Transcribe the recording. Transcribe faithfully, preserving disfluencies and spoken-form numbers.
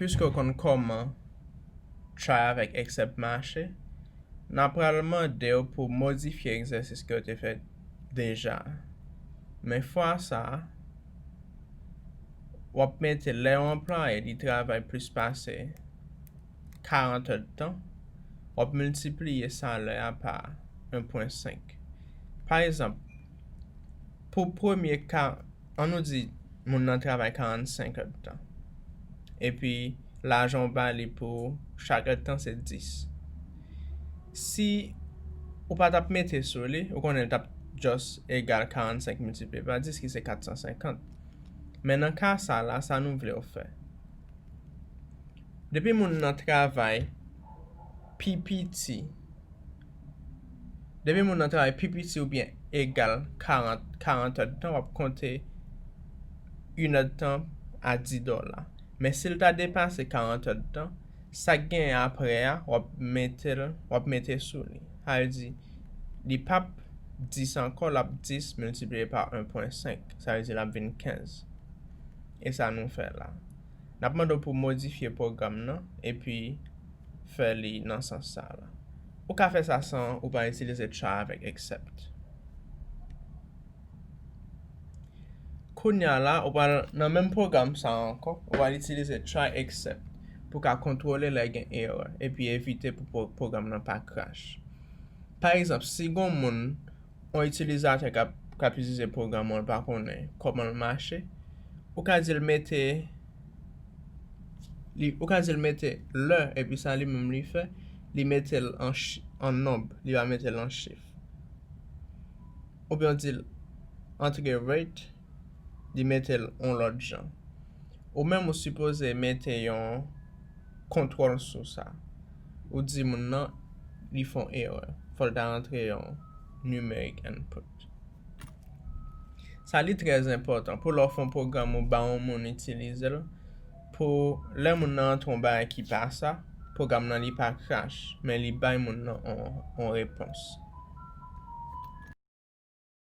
Piske w konn kòman try avèk except mache, n a pral mande w pou w modifye egzèsis ke w te fè deja. Men fwa sa a, w ap mete lè yon anplwaye li travay plis pase karant èdtan, w ap miltipliye salè a pa en pwen senk. Pa egzanp, pou premye ka, ann nou di moun nan travay karannsenk èdtan. Epi lajan w ba li pou chak èdtan se dis. Si ou pa t ap mete sou li, ou konnen l t ap just egal karannsenk miltipliye pa dis ki se katsansenkant. Men nan ka sa la, sa nou vle w fè. Depi moun nan travay pi piti, depi moun nan travay pi piti oubyen egal karant, karant èdtan, w ap konte yon èdtan a dis dola. Men si l ta depase karant èdtan, sa k genyen apre a, w ap mete l, w ap mete sou li. Sa vle di, li p ap dis ankò, l ap dis miltipliye pa en pwen senk. Sa vle di, l ap vin kenz. E sa nou fè la. N ap mande w pou w modifye pwogram nan epi fè li nan sans sa la. Ou ka fè sa san ou pa itilize try avèk except. Kounye a la, ou pral nan menm pwogram sa a ankò, ou pral itilize try except pou w ka kontwole lè gen erè epi evite pou pwo-, pwogram nan pa crash. Pa egzanp, si gon moun, yon itilizatè k ap, k ap itilize pwogram ou, l pa konnen kòman l mache, ou ka di l mete, li, ou ka di l mete lè, epi sa li menm li fè, li mete l an ch-, an nonb, li pa mete l an chif. Oubyen w di l antre rate, li mete l yon lòt jan. Ou menm ou sipoze mete yon kontwòl sou sa. Ou di moun nan li fè yon erè. Fò l ta rantre yon numeric input. Sa li trè enpòtan pou lè w fè yon pwogram ou ba yon moun itilize l, pou lè moun nan rantre yon bagay ki pa sa, pwogram nan li pa crash, men li bay moun nan yon, yon repons.